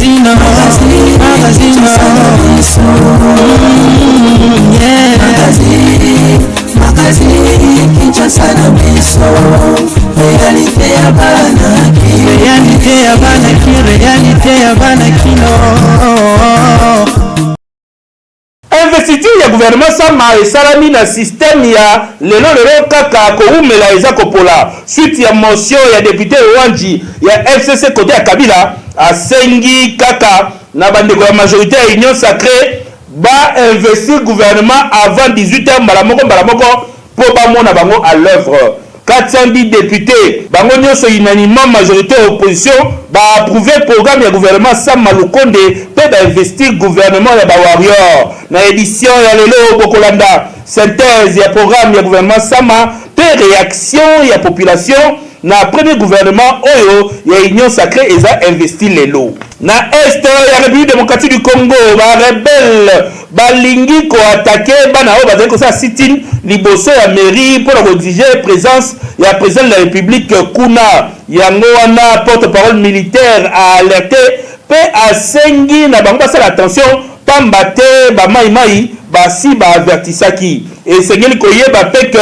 Magazine, magazine, yeah. Magazine, Kinshasa na biso, réalité ya bana Kin. Réalité ya bana Kin, réalité ya bana Kino. Investiture ya gouvernement Sama esalami na système ya lelo lelo, kaka kowumela eza kopola. Suite ya motion ya député Wanji ya FCC côté ya Kabila, asengi kaka na bandeko ya majorité ya Union sacrée ba investir gouvernement avant 18h, mbala moko mbala moko, mpo bamona bango à l'œuvre. 410 députés, bango nyonso unanimement, majorité opposition, baapprouve programme ya gouvernement Sama Lukonde mpe bainvestir gouvernement ya bawarrior. Na édition ya lelo, bokolanda synthèse ya programme ya gouvernement Sama mpe réaction ya population na premier gouvernement oyo ya Union sacrée eza investi lelo. Na est ya République démocratique du Congo, barebelles balingi koattaquer bana oyo bazali kosala sit-in liboso ya mairie mpona koexiger présence ya président de la République kuna. Yango wana porte parole militaire aalerte mpe asengi na bango basala attention, pamba te bamaimai basi baavertisaki. Esengeli koyeba mpe ke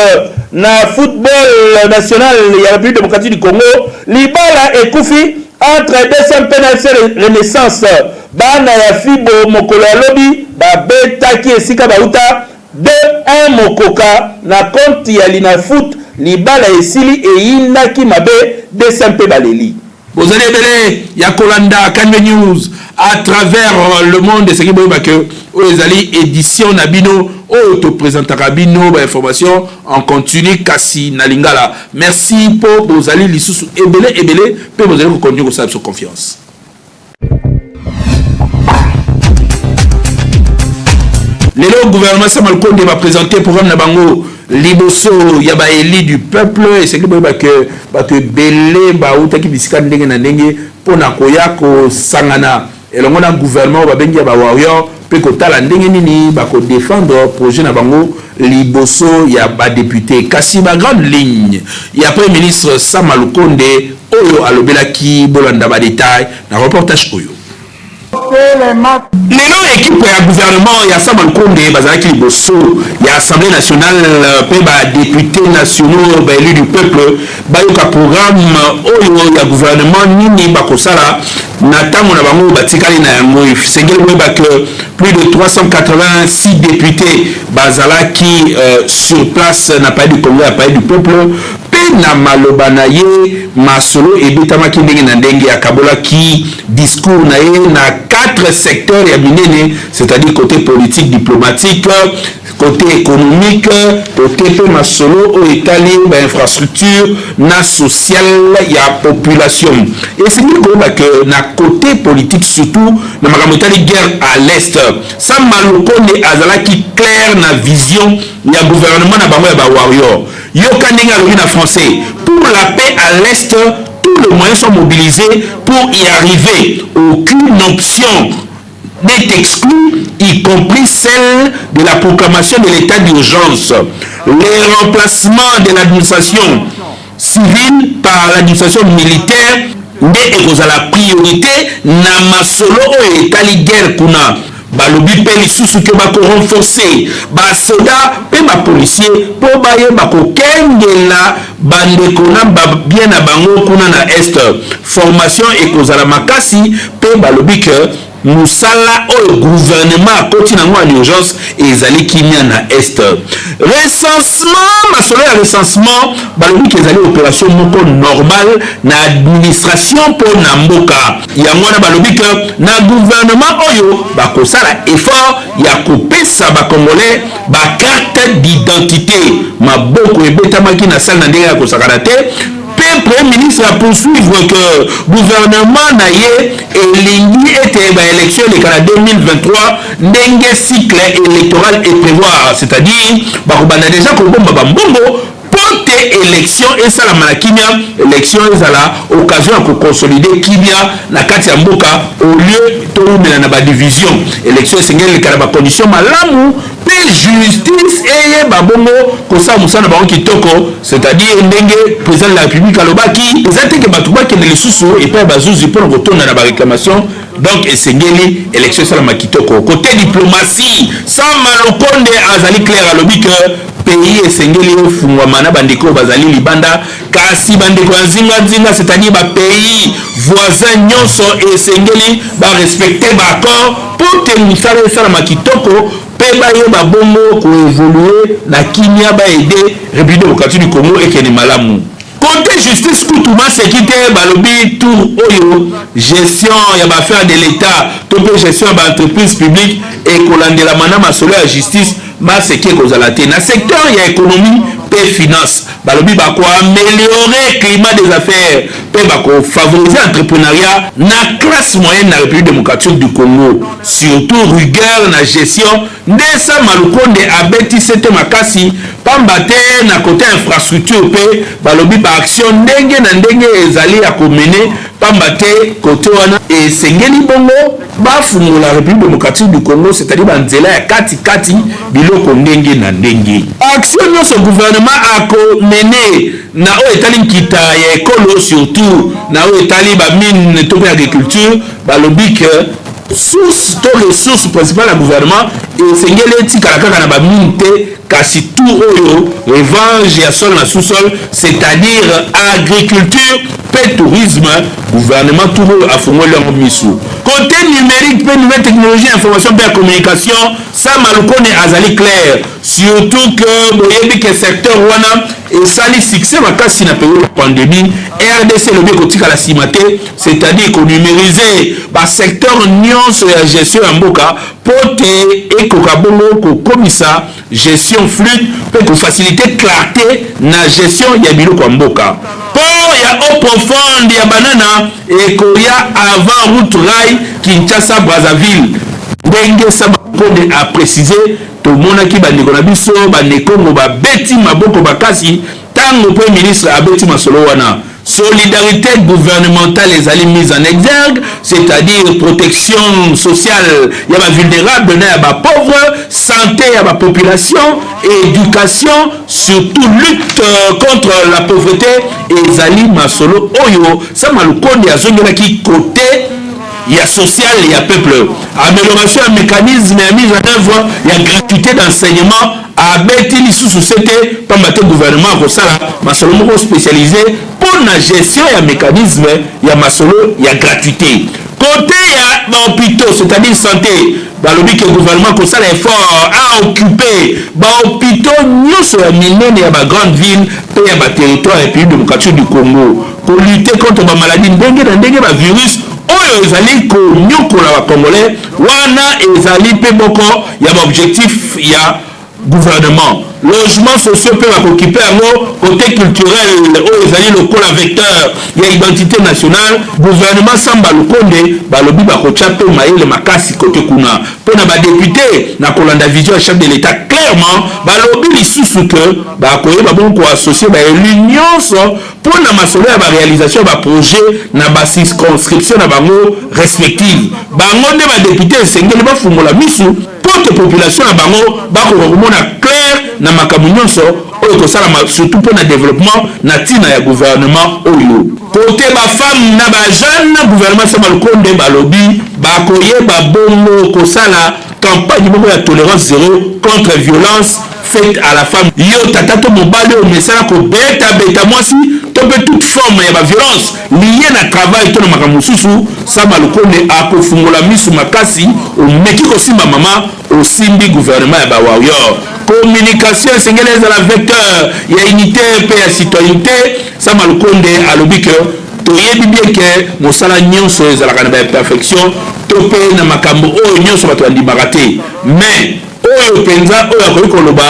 na football national ya République démocratique du Congo, libala ekufi entre DCMP na FC Renaissance. Bana ya Fibo, mokolo ya lobi, babetaki esika bauta 2-1 mokoka na compte ya Linafoot. Libala esili, eyindaki mabe, DCMP baleli. Bozali ebele ya kolanda Kanbe News à travers le monde. Esengeli boyeba ke oyo ezali édition na bino oyo toprésentaka bino bainformation en continu, kasi na lingala. Merci mpo bozali lisusu ebele ebele mpe bozali kocontinue kosala biso confiance. Lelo gouvernement Sama Lukonde baprésente programme na bango liboso ya baéli du peuple. Esengeli boyeba ke bato ebele bautaki bisika ndenge na ndenge mpona koya kosangana elongo na gouvernement oyo babengi ya bawarrior, mpe kotala ndenge nini bakodéfendre projet na bango liboso ya badéputé. Kasi bagrande ligne ya premier ministre Sama Lukonde oyo alobelaki, bolanda badetail na reportage oyo. Lelo équipe ya gouvernement ya Sama Lukonde bazalaki liboso ya Assemblée nationale mpe badéputé nationaux, baélu du peuple, bayoka programme oyo ya gouvernement, nini bakosala na ntango na bango batikali na yango. Esengeli boyeba ke plus de 386 députés bazalaki sur place na Palais du Congo ya Palais du Peuple. Mpe na maloba na ye, masolo ebetamaki ndenge na ndenge. Akabolaki discours na ye na quatre secteurs ya minene, c'est-à-dire côté politique, diplomatique, côté économique, côté mpe masolo oyo etali bainfrastructure na social ya population. Esengeli koyeba ke na côté politique, surtout na makambo etali guerre à l'Est, Sama Lukonde azalaki clair na vision ya gouvernement na bango ya bawarrior. Yoka ndenge alobi na français: "Pour la paix à l'Est, tous les moyens sont mobilisés pour y arriver. Aucune option n'est exclue, y compris celle de la proclamation de l'état d'urgence. Le remplacement de l'administration civile par l'administration militaire nde ekozala priorité na masolo oyo etali guerre kuna." Balobi mpe lisusu ke bakorenforce basoda mpe bapolisier mpo bayeba kokengela bandeko na babien na bango kuna na Est. Formation ekozala makasi. Mpe balobi ke mosala oyo gouvernement akoti nango en urgence ezali kimia na Est. Recensement, masolo ya recensement, balobi ke ezali opération moko normale na administration mpo na mboka. Yango wana balobi ke na gouvernement oyo bakosala effort ya kopesa bacongolais bacarte d'identité. Maboko ebetamaki na salle na ndenge ya kosakana te. Mpe premier ministre apoursuivre que gouvernement na ye elingi ete baélection eleka na 2023 ndenge cycle électoral eprévoir, c'est-à-dire bakobanda déjà kobomba bambongo mpo te élection esalama na kimia, élection ezala occasion ya kokonsolider kimia na kati ya mboka au lieu towumela na badivision. Élection esengeli eleka na bacondition malamu. mpe justice eyeba bongo kosala mosala na bango kitoko, c'est-à-dire ndenge président de la République alobaki, eza te ke bato bakende lisusu epai ya bazuzi mpona kotonda na baréclamation. Donc esengeli élection esalama kitoko. Côté diplomatie, Sama Lukonde azali clair, alobi ke pays esengeli efungwama na bandeko oyo bazali libanda, kasi bandeko ya nzinganzinga, c'est-à-dire bapays voisin nyonso, esengeli barespecte baaccord mpo te mosala esalama kitoko mpe bayeba bongo koévoluer na kimia, baaider République démocratique du Congo ekende malamu. Côté justice, kutu maseki te, balobi tour oyo gestion ya baaffaire de l'État to mpe gestion ya baentreprise publique ekolandelama na masolo ya justice, maseki ekozala te. Na secteur ya économie mpe finance, balobi bakoaméliorer climat des affaires mpe bakofavoriser entrepreneuriat na classe moyenne na République démocratique du Congo. Surtout rigueur na gestion nde Sama Lukonde abeti sete makasi, pamba te na côté infrastructure mpe balobi baaction ndenge na ndenge ezali ya komener, pamba te côté wana esengeli bongo bafungola République démocratique du Congo, c'est-à-dire banzela ya katikati, biloko ndenge na ndenge. Action nyonso gouvernement akomener na oyo etali nkita ya ekolo, surtout na oyo etali bamine to mpe agriculture, balobi ke source to ressource principale ya gouvernement esengeli etikala kaka na bamine te, kasi tout oyo revanche ya sol na sous-sol, c'est-à-dire agriculture mpe tourisme. Gouvernement tour oyo afungoli yango misu. Côté numérique mpe nouvelle technologie, information mpe ya communication, Sama Lukonde azali clair, surtout que boyebi ke secteur wana esali succès makasi na période ya pandémie. RDC elobi ekotikala nsima te, c'est-à-dire konumériser basecteur nyonso ya gestion ya mboka mpo te ekoka bongo kokomisa gestion fluide mpe kofaciliter clarté na gestion ya biloko ya mboka. Port ya eau profonde ya Banana ekoya avant route rail Kinshasa Brazzaville, ndenge Sama Lukonde apréciser. Tomonaki bandeko na biso banekongo babeti maboko makasi ntango premier ministre abeti masolo wana. Solidarité gouvernementale ezali mise en exergue, c'est-à-dire protection sociale ya bavulnérable na ya bapauvre, santé ya bapopulation, éducation, surtout lutte contre la pauvreté. Ezali masolo oyo Sama Lukonde azongelaki côté ya social ya peuple. Amélioration ya mécanisme ya mise en œuvre ya gratuité d'enseignement, abeti lisusu se te, pamba te gouvernement akosala masolo moko spécialisé mpo na gestion ya mécanisme ya masolo ya gratuité. Côté ya bahôpitaux, c'est-à-dire santé, balobi ke gouvernement kosala effort à occuper bahôpitaux nyonso ya minene ya bagrande ville mpe ya baterritoire ya République démocratique du Congo, kolutter contre bamaladi ndenge na ndenge, bavirus oyo ezali konyokola bacongolais. Wana ezali mpe moko ya baobjectif ya gouvernement. Logement sociaux mpe bakokipe yango. Côté culturel oyo ezali lokola vecteur ya identité nationale, gouvernement Samba Lukonde balobi bakotya mpe mayele makasi côté kuna. Mpo na badéputé, na kolanda vision ya chef de l'État, clairement balobi lisusu ke bakoyeba bongo koassocier baélu nyonso mpo na masolo ya baréalisation ya baprojet na bacirconscription na bango respective. Bango nde badéputé esengeli bafungola misu mpo te population na bango bakoka komona clair na makambo nyonso oyo kosalama, surtout mpo na développement na ntina ya gouvernement oyo. Côté bafemme na bajeune, gouvernement Sama Lukonde balobi bakoyeba bongo kosala campagne moko ya tolérance zéro contre violence faite à la femme. Yo tata to mobali oyo mesala kobetabeta mwasi to mpe toute forme ya baviolence lié na travail to na makambo mosusu, Sama Lukonde akofungola misu makasi. Omeki kosimba mama, osimbi gouvernement ya bawarrior. Communication esengeli ezala vecteur ya unité mpe ya citoyenneté. Sama Lukonde alobi ke toyebi bien ke mosala nyonso ezalaka na baimperfection to mpe na makambo oyo nyonso bato bandimaka te, mais oyo mpenza oyo akoki koloba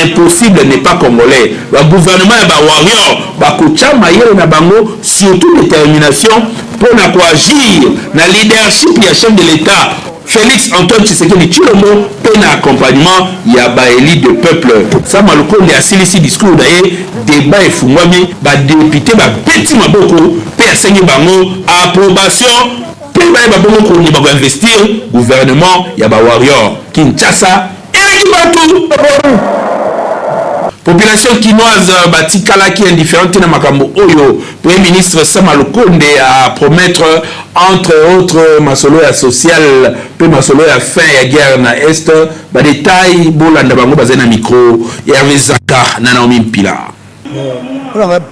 impossible n'est pas congolais. Bagouvernement ya bawarrior bakotya mayele na bango, surtout détermination mpo na koagir na leadership ya chef de l'État Félix Antoine Tshisekedi Tshilombo mpe na accompagnement ya baélu de peuple. Sama Lukonde asilisi discours na ye, débat efungwami, badéputé babeti maboko mpe asengi bango approbation mpe bayeba bongo kondima koinvestir gouvernement ya bawarrior. Kinshasa eleki. Bato population kinoise batikalaki indifférente te na makambo oyo Premier ministre Sama Lukonde a promettre, entre autres masolo ya social mpe masolo ya fin ya guerre na Est. Ba details bolanda bango bazali na micro ya Hervé Zaka na Naomi Mpila.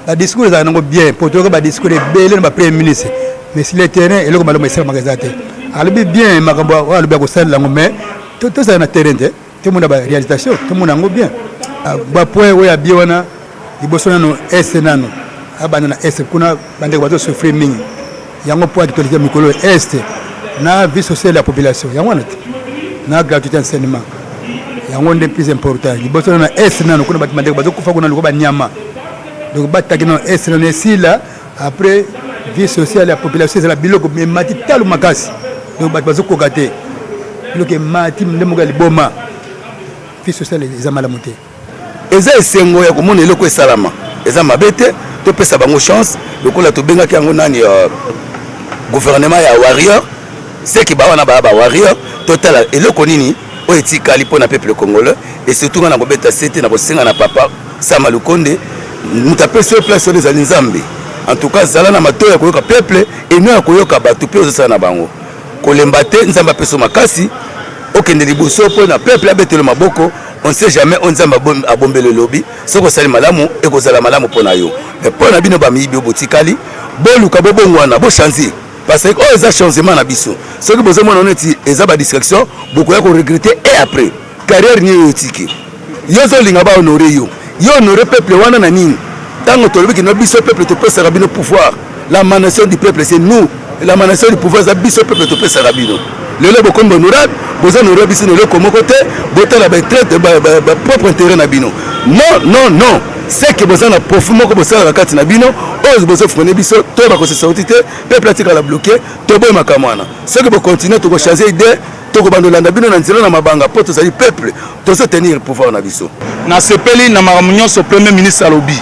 Ba discours ezalaka nango bien po toyoka ba discours ebele na ba premier ministre, mais sur le terrain eloko malamu esalamaka eza te. Alobi bien makambo oyo alobi akosalela yango, mais tozala na terrain te, tomona ba réalisation, tomona yango bien. Ba point oyo ya bien wana, liboso nano est, nano abanda na est kuna, bandeko bazo souffrir mingi. Yango po actualité ya mikolo, est na vie sociale ya population, yango wana te na gratuité enseignement, yango nde plus important. Liboso nano na est nano kuna, bato bandeko bazokufa kuna loko banyama. Donc bataki nano est nano esila, après vie sociale ya population ezala. Biloko emati talo makasi, donc bato bazokoka te, biloko emati nde moko ya liboma, vie sociale eza malamu te. Eza esengo ya komona eloko esalama, eza mabe te. Topesa bango chance lokola tobengaki yango nani, gouvernement ya warrior. Seki bawana baya ba warrior, totala eloko nini oyo etikali mpo na peuple congolais. Et surtout nga na kobeta sete na kosenga na papa Sama Lukonde, moto apesi oyo place oyo ezali Nzambe. En tout cas, zala na matoyi ya koyoka peuple, eno ya koyoka bato mpe ozosala na bango. Kolemba te, Nzambe apesi yo makasi, okende liboso mpo na peuple abetelo maboko. On sait jamais oyo Nzambe abombeli elobi. Soki osali malamu, ekozala malamu mpo na yo. Mais mpo na bino bamiyibi oyo botikali, boluka bobongwana, bochange, parce que oyo eza changement na biso. Soki bozomona neti eza badistraction, bokoya koregretter. Et après, carrière nini oyo otiki? Yo ozolinga bahonore yo, yo honore peuple wana na nini? Ntango tolobi kino biso peuple topesaka bino pouvoir, la nation du peuple, c'est nous la nation du pouvoir, eza biso peuple topesaka bino. Lelo bokomi honorable, boza honore biso na eloko moko te. Botala bapropre intérêt na bino. Non, non, non, c'est que boza na profit moko bosalaka kati na bino oyo bozofreiner biso to bakose sorti te, peuple atikala bloqué. Toboyi makambo wana. Soki bocontinue, tokochange idée, tokobanda olanda bino na nzela na mabanga, mpo tozali peuple, tozotenir pouvoir na biso. Nasepeli na makambo nyonso premier ministre alobi.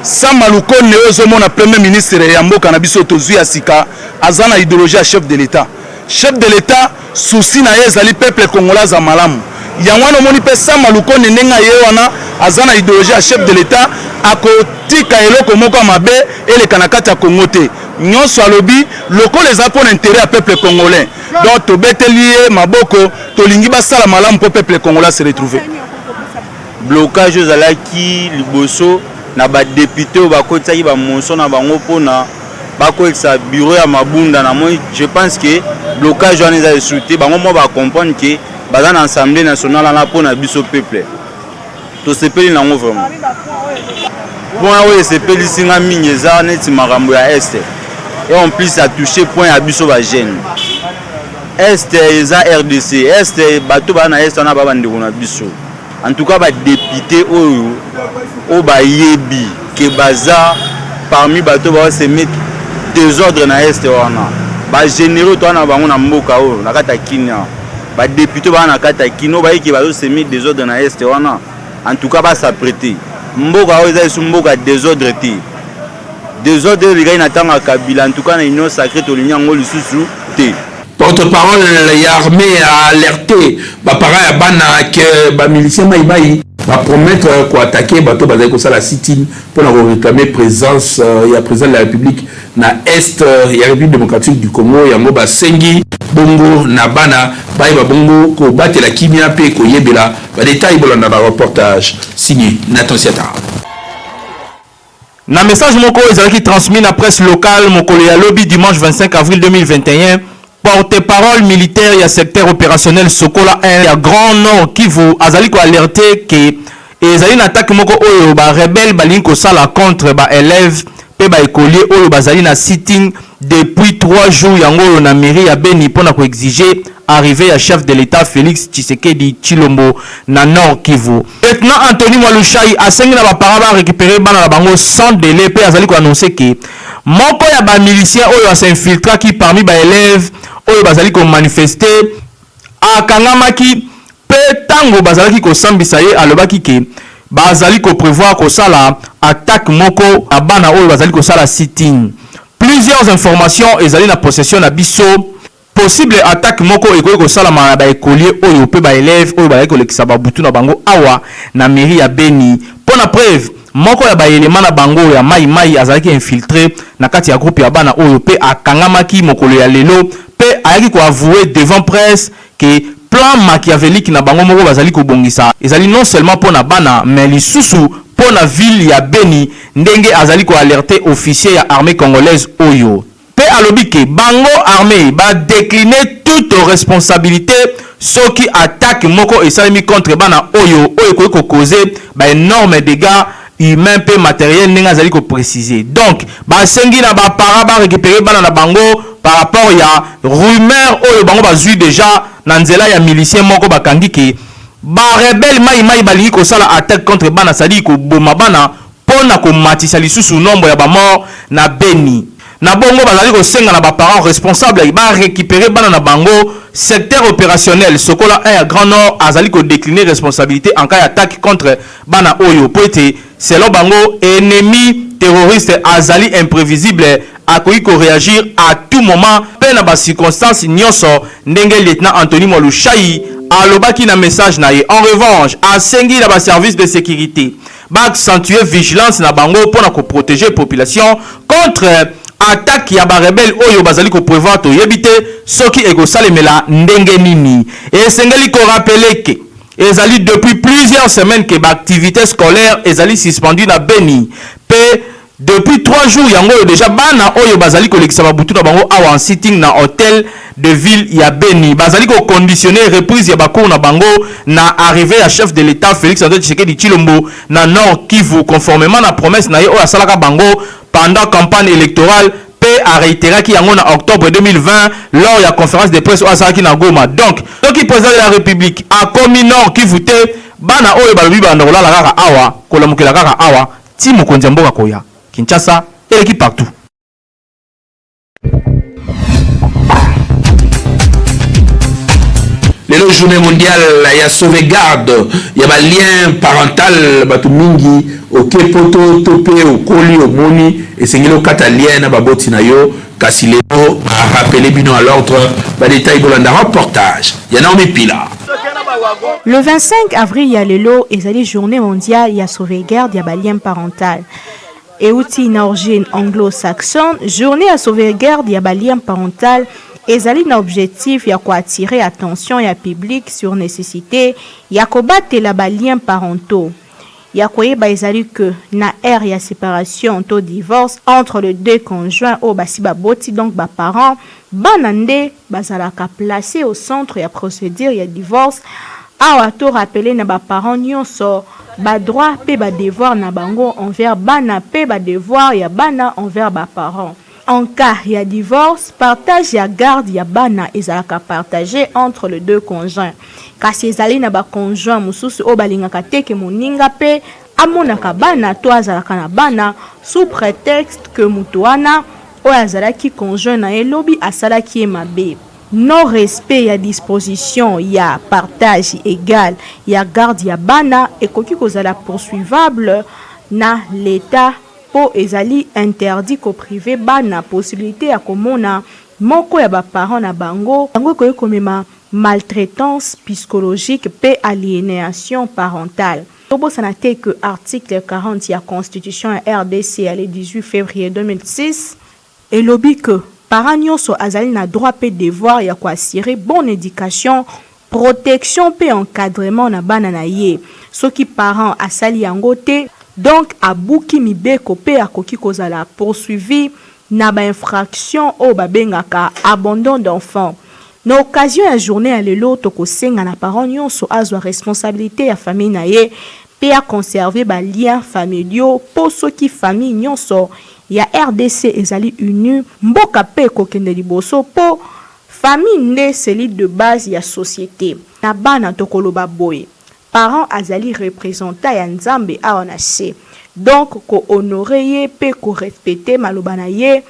Sama Lukonde oyo ozomona, premier ministre ya mboka na biso tozwi ya sika, aza na idéologie ya chef de l'État. Chef de l'État, souci na ye ezali peuple congolais aza malamu. Yango wana omoni mpe Sama Lukonde ndenge aye wana, aza na idéologie ya chef de l'État, akotika eloko moko ya mabe eleka na kati ya Congo te. Nyonso alobi lokola eza mpo na intérêt ya peuple congolais, donc tobeteli ye maboko. Tolingi basala malamu mpo peuple congolais se retrouver. Blocage oyo ezalaki liboso na badéputé oyo bakotisaki bamotion na bango mpona bakoyekisa bureau ya Mabunda, na moi je pense que blocage wana eza esu te. Bango mwa bacomprendre ke baza na Assemblée nationale wana mpona biso peuple. Tosepeli nango vraiment. Point oyo esepelisi nga mingi eza neti makambo ya est, et en plus atouche point ya biso bajeune. Est eza RDC, est bato baa na est wana, ba bandeko na biso. En tout cas, badéputé oyo bayebi ke baza parmi bato baosemer désordre na est wana, bagénéraux to wana bango na mboka oyo na kati ya Kinia, badéputé baa na kati ya Kino bayeki bazosemer désordre na est wana, en tout cas bas'apprêter. Mboka oyo eza lisusu mboka désordre te. Désordre elekaki na ntango ya Kabila, en tout cas na Union sacrée tolingi yango lisusu te. Porte-parole ya armée a alerté baparent ya bana ke bamilicien maimai bapromettre koattaquer bato bazali kosala sit-in mpona koréclamer présence ya président de la République na est ya République démocratique du Congo. Yango basengi bongo na bana bayeba bongo kobatela kimia mpe koyebela. Badetail bolanda ba reportage signé Nathan Siata. Na message moko ezalaki transmis na presse locale mokolo ya lobi dimanche 25 avril 2021, porte-parole militaire ya secteur opérationnel Sokola 1 ya Grand Nord Kivu azali koalerte ke ezali na attaque moko oyo barebele balingi kosala contre baélève mpe baécolier oyo bazali na sit-in depuis 3 jours yango oyo na mairie ya Beni mpona koexiger arrivée ya chef de l'État Félix Tshisekedi Tshilombo na Nord Kivu. Lieutenant Anthony Mwalushai asengi na baparent barécupérer bana na bango sans délai, mpe azali koannoncer ke moko ya bamilicien oyo as'infiltraki parmi baélève oyo bazali komanifester akangamaki, mpe ntango bazalaki kosambisa ye, alobaki ke bazali koprévoir kosala attaque moko na bana oyo bazali kosala sit-in. Plusieurs informations ezali na possession na biso. Possible attaque moko ekoki kosalama na ba ecoliers oyo mpe ba elèves oyo bazali kolekisa ba butu na bango awa na mairie ya Beni. Mpo na preuve, moko ya ba elements na bango ya Maï Maï azalaki infiltre na kati ya groupe ya bana oyo mpe akangamaki mokolo ya lelo mpe ayaki ko avouer devant presse que plan machiavelique na bango moko bazali kobongisa ezali non seulement mpo na bana mais lisusu mpo na ville ya Beni ndenge azali ko alerter officier ya armee congolaise oyo. Pe alobi ke bango armee ba decliner toute responsabilite soki attaque moko esalemi contre bana oyo, oyo ekoki ko causer ba enormes degats humains pe materiels ndenge azali ko preciser. Donc basengi na ba parents ba recuperer bana na bango par rapport ya rumeur oyo bango bazui dejà na nzela ya milicien moko bakangi ke ba rebelles mayi mayi balingi kosala attaque contre bana, c'est à dire koboma bana mpo na komatisa lisusu nombre ya ba morts na Beni. Na bongo bazali kosenga na ba parents responsables ba recuperer bana na bango. Secteur operationnel Sokola 1 ya Grand Nord azali ko decliner responsabilite en cas ya attaque contre bana oyo mpo ete selon bango ennemi terroriste azali imprevisible, akoki ko reagir à tout moment mpe na ba circonstances nionso ndenge lieutenant Anthony Mwalushayi alobaki na message na ye. En revanche, asengi na ba services de securite ba accentuer vigilance na bango pona ko proteger population contre attaque ya ba rebelles oyo bazali ko prevoir toyebi te soki ekosalemela ndenge nini. Esengeli ko rappeler que ezali depuis plusieurs semaines que ba activites scolaires ezali suspendues na Beni pe Depuis 3 jours yango oyo dejà bana oyo bazali kolekisa ba butu na bango awa en sitting na hotel de ville ya Beni bazali ko conditionner reprise ya ba cours na bango na arrivee ya chef de l'Etat Felix Antoine Tshisekedi Tshilombo na Nord Kivu conformement na promesse na ye oyo asalaka bango pendant campagne electorale pe a reiteraki yango na octobre 2020 lors ya conference de presse oyo asalaki na Goma. Donc soki president de la Republique akomi Nord Kivu te bana oyo balobi babanda kolala kaka awa kolamukela kaka awa Ti mokonzi ya mboka akoya. Kinshasa eleki partout. Lelo journée mondiale ya sauvegarde ya ba lien parental, bato mingi oke poto to pe okoli omoni esengeli okata lien na baboti na yo, kasi lelo ba rappeler bino à l'ordre. Ba details bolanda reportage ya Naomi Pila. Le 25 avril ya lelo ezali journee mondiale ya sauvegarde ya ba liens parental. Euti na origine anglo-saxonne, journee ya sauvegarde ya ba liens parental ezali na objectif ya ko attirer attention ya public sur necessite ya kobatela ba liens parentaux. Ya koyeba ezali que na ère ya separation to divorce entre les deux conjoints oyo basi baboti donc ba parents, bana nde bazalaka placer au centre ya procedure ya divorce. Awa to rappeler na ba parents nionso ba droits pe ba devoirs na bango envers bana pe ba devoirs ya bana envers ba parents. En cas ya divorce, partage ya garde ya bana ezalaka partage entre les deux conjoints. Kasi ezali na ba conjoints mosusu oyo balingaka te que moninga pe amonaka bana to azalaka na bana sous pretexte que moto wana oyo azalaki conjoint na ye lobi asalaki ye mabe. Non respect ya disposition ya partage egal ya garde ya bana ekoki kozala poursuivable na l'Etat. Po ezali interdit ko priver bana possibilite ya komona moko ya ba parents na bango, yango ekoki komema maltraitance pyschologique pe alieneation parentale. Tobosana te que article 40 ya constitution ya rdc ya le 18 fevrier 2006 elobi que parent nionso azali na droit pe devoir ya ko assurer bonne education Protection pe encadrement na bana na ye. Soki parent asali yango te, donc abuki mibeko pe akoki kozala poursuivi na ba infractions oyo babengaka abandon d'enfant. Na occasion ya journee ya lelo, tokosenga na parent nionso azwa responsabilite ya famille na ye pe a conserver ba liens familiaux po soki famille nionso ya rdc ezali unie, mboka pe ekokende liboso po Famille nde cellule de base ya societe. Na bana tokoloba boye, parent azali representant ya Nzambe awa na se. Donc ko honorer ye pe ko respecter maloba na ye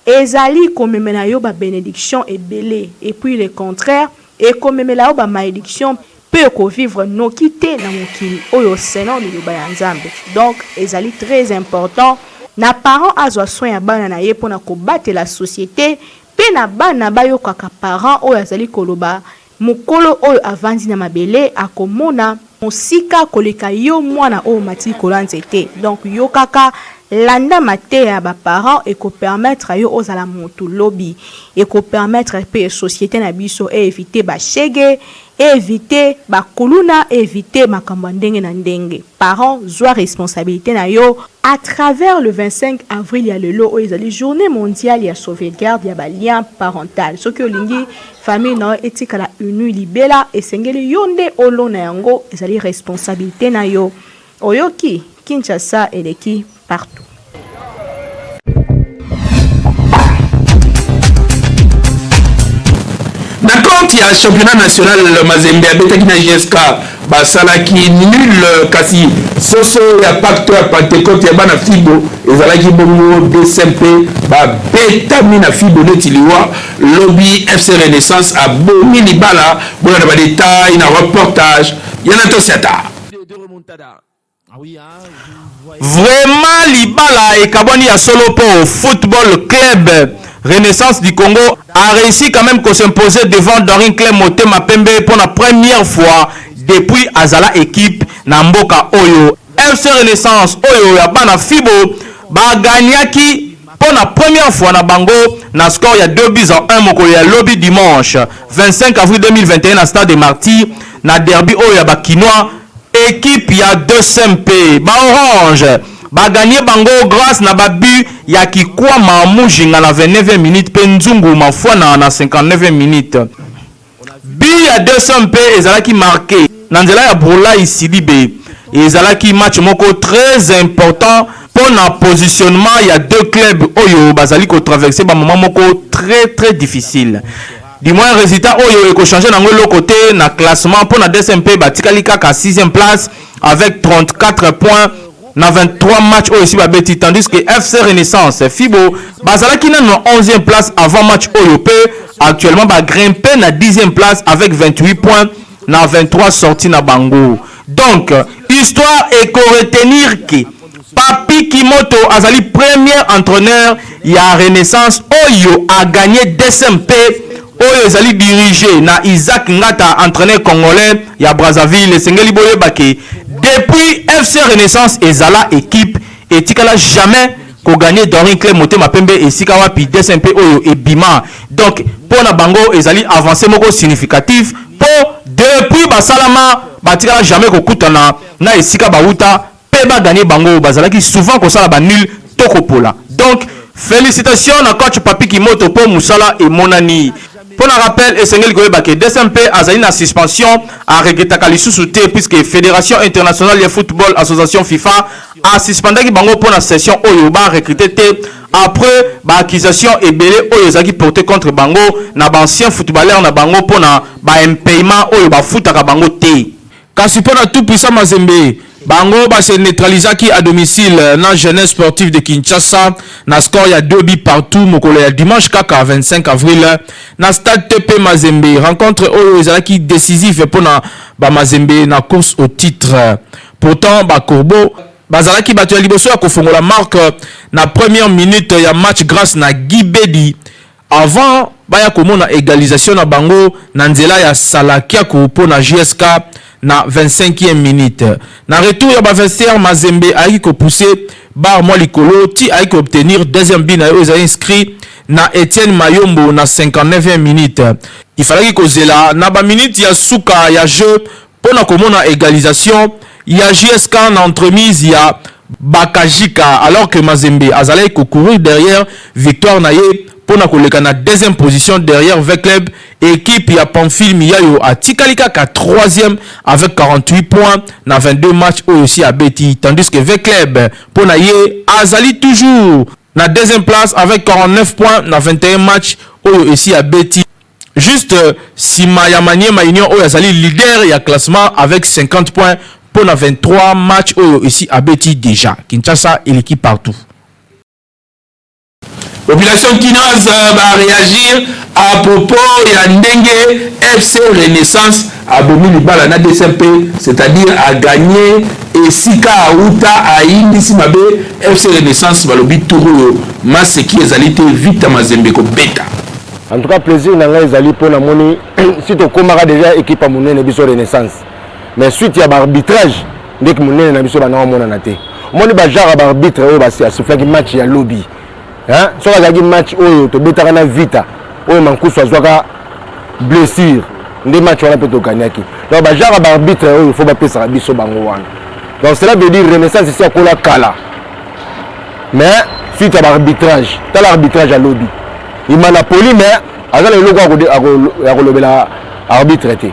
ezali komemela yo ba benedictions ebele et puis le contraire ekomemela yo ba maledictions pe oko vivre noki te na mokili oyo selon liloba ya Nzambe. Donc ezali très important. Na parent azwa soin ya bana na ye mpo na kobatela societe mpe na bana bayokaka parent oyo azali koloba Mokolo oyo avandi na mabele akomona mosika koleka yo mwana oyo omati likolo ya nzete. Donc yokaka, landa mateya ya ba parents eko permettre yo ozala mutu lobi. Eko permettre pe societe na biso e eviter ba chegue, e eviter ba kuluna, e eviter makambo ya ndenge na ndenge. Parents zwa responsabilite na yo à travers le 25 avril ya lelo oyo ezali journee mondiale ya sauvegarde ya ba liens parental. Soki olingi Famille na yo etikala unie libela, esengeli yo nde olona yango, ezali responsabilite na yo. Oyoki? Kinshasa eleki partout. Na compte ya championnat national Mazembe abetaki na JSK basalaki nul kasi soso ya Pâques to ya Pentecote ya bana Fibo ezalaki bongo DCMP babetami na Fibo neti liwa lobi. FC Renaissance abomi libala. Bolanda ba detail na reportage ya Nathan Siata. Vraiment libala ekabwani ya solo po Football Club Renaissance du Congo a reussi quand même ko s'imposer devant Daring Club Motema Pembe pour la première fois depuis azala équipe na mboka oyo. FC Renaissance oyo ya bana Fibo ba gagnaki mpo na première fois na bango na score ya 2 buts à 1 mokolo ya lobi dimanche 25 avril 2021 na stade des Martyrs na derby oyo ya ba Kinois. Equipe ya 2MP ba orange ba gagner bango grace na ba but ya Kikwama Mujinga na 29e minute pe Nzungu Mafuana na 59e minute. But ya 2MP ezalaki marque na nzela ya Brulay Sidibe. Ezalaki match moko très important mpo na positionnement ya deux clubs oyo bazali ko traverser ba moments moko très très difficile. Du moins resultat oyo eko changer nango eloko te na classement mpo na DSMP batikali kaka 6e place avec 34 points na 23 matchs oyo esi babeti, tandis que FC Renaissance Fibo bazalaki nanu na 11e place avant match oyo mpe actuellement ba grimper na 10e place avec 28 points na 23 sorties na bango. Donc histoire eko retenir que Papy Kimoto azali premier entraineur ya Renaissance oyo a gagner DSMP oyo ezali dirige na Isaac Ngata, entraineur congolais ya Brazzaville. Esengeli boyeba ke depuis FC Renaissance ezala equipe etikala jamais ko gagner Daring Club Motema Pembe esika wapi DSMP oyo ebima. Donc mpo na bango ezali avancee moko significative mpo depuis basalama batikala jamais kokutana na esika bawuta pe ba gagner bango, bazalaki souvent kosala ba nul to kopola. Donc felicitations na coach Papy Kimoto po musala emonani. Po na rappel esengeli koyeba ke DSMP azali na suspension, a regrettaka lisusu te puisque Federation internationale ya football association FIFA a suspendaki bango po na session oyo ba recruter te après ba accusations ebele oyo ezalaki porter contre bango na ba anciens footballeurs na bango po na ba impayements oyo bafutaka bango te. Kasi mpo na Tout Puissant Mazembe, bango ba se neutralisaki à domicile na Jeunesse Sportive de Kinshasa na score ya 2 buts partout mokolo ya dimanche kaka 25 avril na stade TP Mazembe. Rencontre oyo ezalaki decisive mpo na ba Mazembe na course au titre. Pourtant ba Corbeaux bazalaki bato ya liboso ya kofongola marque na première minute ya match grace na Guy Bedi Avant baya komona egalisation na bango na nzela ya Salah Kiaku mpo na JSK na 25e minute. Na retour ya ba vestiaires, Mazembe ayaki ko pousser barre mwa likolo ti ayaki ko obtenir deuxième but na ye oyo ezali inscrit na Etienne Mayombo na 59e minute. Il fallaki kozela na ba minutes ya suka ya jeu mpo na komona egalisation ya JSK na entremise ya Bakajika alors que Mazembe azalaki ko courir derrière victoire na ye mpo na koleka na deuxième position derrière V-Club. Equipe ya Pamphile Miyayo atikali kaka troisième avec 48 points na 22 matchs oyo esi abeti, tandis que V-Club mpo na ye azali toujours na deuxième place avec 49 points na 21 matchs oyo esi abeti. Juste sima ya Maniema Union oyo azali leader ya classement avec 50 points mpo na 23 matchs oyo esi abeti dejà. Kinshasa eleki partout. Population kinoise ba reagir à propos ya ndenge FC Renaissance abomi libala na DCMP, c'est-à-dire a gagné esika awuta ayindisi mabe FC Renaissance balobi tour oyo maseki ezali te Vita Mazembe kobeta. En tout cas plaisir na ngai ezali mpo namoni si tokomaka déjà équipe ya monene biso Renaissance, mais suite ya baarbitrage ndeki monene na biso banda omonana te. Omoni bagenre ya baarbitre oyo asiflaki match ya lobi, soki azalaki match oyo tobetaka na Vita oyo Mankusu azwaka blessure, nde match wana mpe toganyaki. Donc bagenre ya baarbitre oyo fo bapesaka biso bango wana. Donc cela veut dire Renaissance esi akola kala, mais suite ya baarbitrage, tala arbitrage ya lobi, Imana poli, mais aza na eloko ya kolobela arbitre te.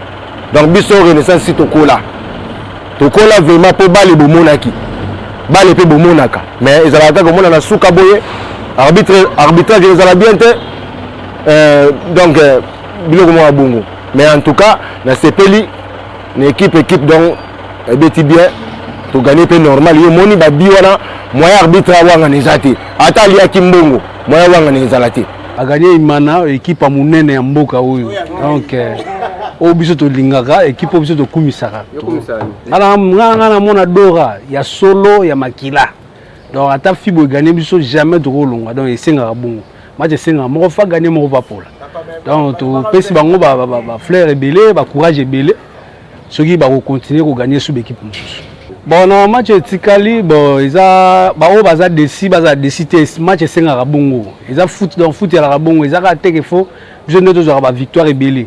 Donc biso Renaissance si tokola, tokola vraiment, mpo bale bomonaki bale mpe bomonaka, mais ezalaka kaka komona na suka boye arbitre, arbitrage ezala bien te. Donc biloko moko ya bongo. Mais en tout cas nasepeli na équipe, donc ebeti bien, toganye mpe normal. Yo omoni babi wana, moyen arbitre awangana eza te, ata aliaki mbongo, moyen awangana ezala te. Aganye Imana, équipe ya monene ya mboka oyo. Donc oyo biso tolingaka, équipe oyo biso tokumisaka. Nga namona dora ya solo ya makila. Donc ata fibo eganye biso, jamais tokolongwa. Donc esengaka bongo, match esengaka moko fa ganye, moko vapola. Donc topesi bango bafleur ebele, bacourage ebele, soki bakocontinue koganye su baéquipe mosusu. Bon, na match etikali, bon, eza baoyo baza déçus, baza déçus te. Match esengaka bongo, eza foot. Donc foot ezalaka bongo, eza kaka teke fo biso nde tozwaka bavictoire ebele.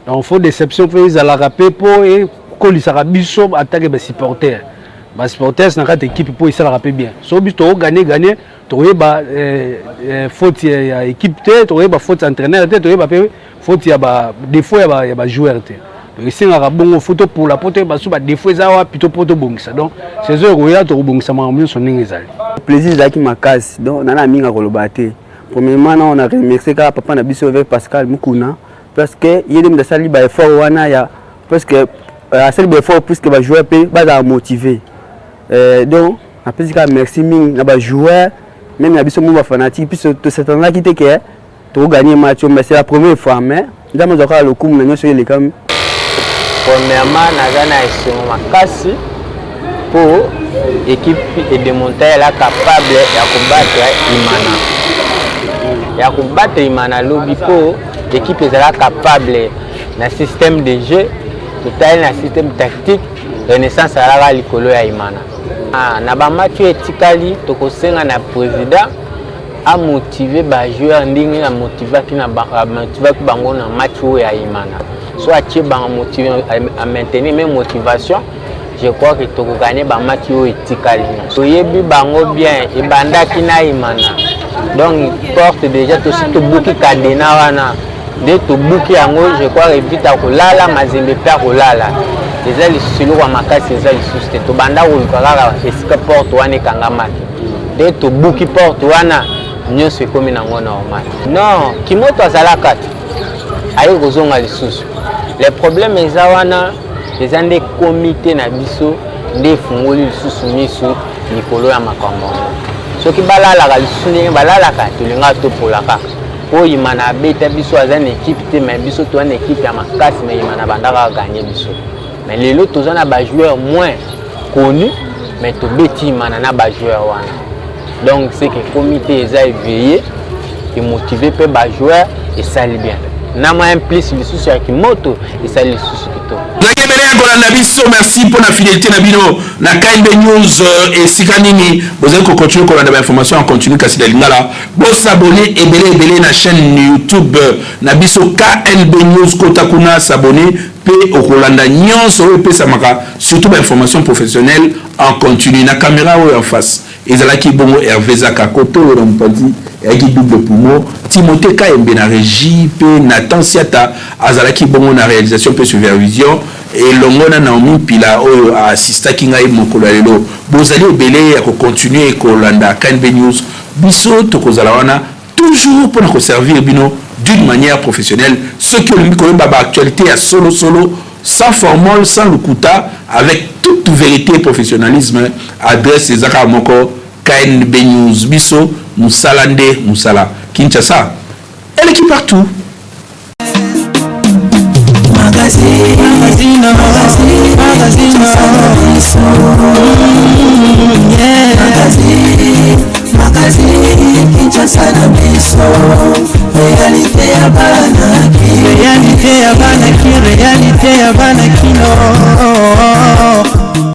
Donc fo déception mpe ezalaka mpe mpo ekolisaka biso atake basupporter, basupporters na kati équipe, mpo esalaka mpe bien. So biso tokoganye ganye, tokoyeba faute ya équipe te, tokoyeba faute entraîneur te, tokoyeba mpe faute ya badéfaut ya bajoueur te. Donc esengaka bongo, fo topola mpo toyeba so badéfaut eza wapi to mpo tobongisa. Donc saison ekoya, tokobongisa makambo nyonso ndenge ezali. Plaisir ezalaki makasi. Donc nana mingi akoloba te. Premièrement, na on a remercié kaka papa na biso avec Pascal Mukuna, parce que ye nde moto asali baeffort wana ya, parce que asali baeffort puisque bajoueur mpe bazala motivé. Donc napesi kaka merci mingi na bajoueur, même na biso mo bafanatique, puisque tosatandaki te ke tokoganye match, mais c'est la première fois. Mais Nzambe azwa kaka lokumu na nyonso elekami. Premièrement, naza na esengo makasi mpo équipe edémontrer ela capable ya kobattre Imana, ya kobattre Imana lobi, mpo équipe ezala capable na système de jeu. Totali na système tactique, Renaissance alaka likolo ya Imana. Na bamatch oyo etikali, tokosenga na président amotive bajoueur ndenge amotivaki amotivaki bango na match oyo ya Imana. So atie bango, amaintenir même motivation, je crois que tokoganye bamatch oyo etikali. Toyebi bango bien, ebandaki na Imana. Donc porte déjà tosi tobuki cadenas wana, nde tobuki yango. Je crois que Vita akolala, Mazembe mpe akolala. Eza lisusu eloko ya makasi, eza lisusu te. Tobanda koluka kaka esika porte wana ekangamaki, nde tobuki porte wana, nyonso ekomi nango normal. Non, Kimoto azalaka te, aye kozonga lisusu. Le problème eza wana, eza nde komite na biso nde efungoli lisusu misu likolo ya makambo yango. Soki balalaka lisusu ndenge balalaka, tolingaka topola kaka po Imana abeta biso. Aza na équipe te, mais biso toza na équipe ya makasi. Mais Imana bandaka aganye biso, mais lelo toza na bajoueur moins connu, mais tobeti Imana na bajoueur wana. Donc c'est que comité eza éveillé, emotive mpe bajoueur, esali bien na mwa un plus lisusu ya Kimoto, esali lisusu kitoko. Ozalaki ebele ya kolanda biso. Merci mpo na fidélité na bino na KNB News. Esika nini bozali kocontinue kolanda bainformation en continu kasi na lingala. Bosabone ebele ebele na chaîne YouTube na biso KNB News. Kota kuna, s'abonner mpe okolanda nyonso oyo epesamaka, surtout bainformation professionnelle en continu. Na caméra oyo en face ezalaki bongo Hervé Zaka, koto oyo na mopanzi eyaki Double Poumon Timothée Kayembe na régie, mpe Nathan Siata azalaki bongo na réalisation mpe supervision, elongo na Naomi Mpila oyo aassistaki ngai mokolo ya lelo. Bozali ebele ya kocontinue kolanda KNB News. Biso tokozala wana toujours mpona koservir bino d'une manière professionnelle. Soki olingi koyeba baactualité ya solosolo, sans formol, sans lokuta, avec toute vérité et professionnalisme, adresse eza kaka moko: KNB News. Biso mosala nde mosala. Kinshasa eleki partout. Réalité ya bana ki, réalité ya bana.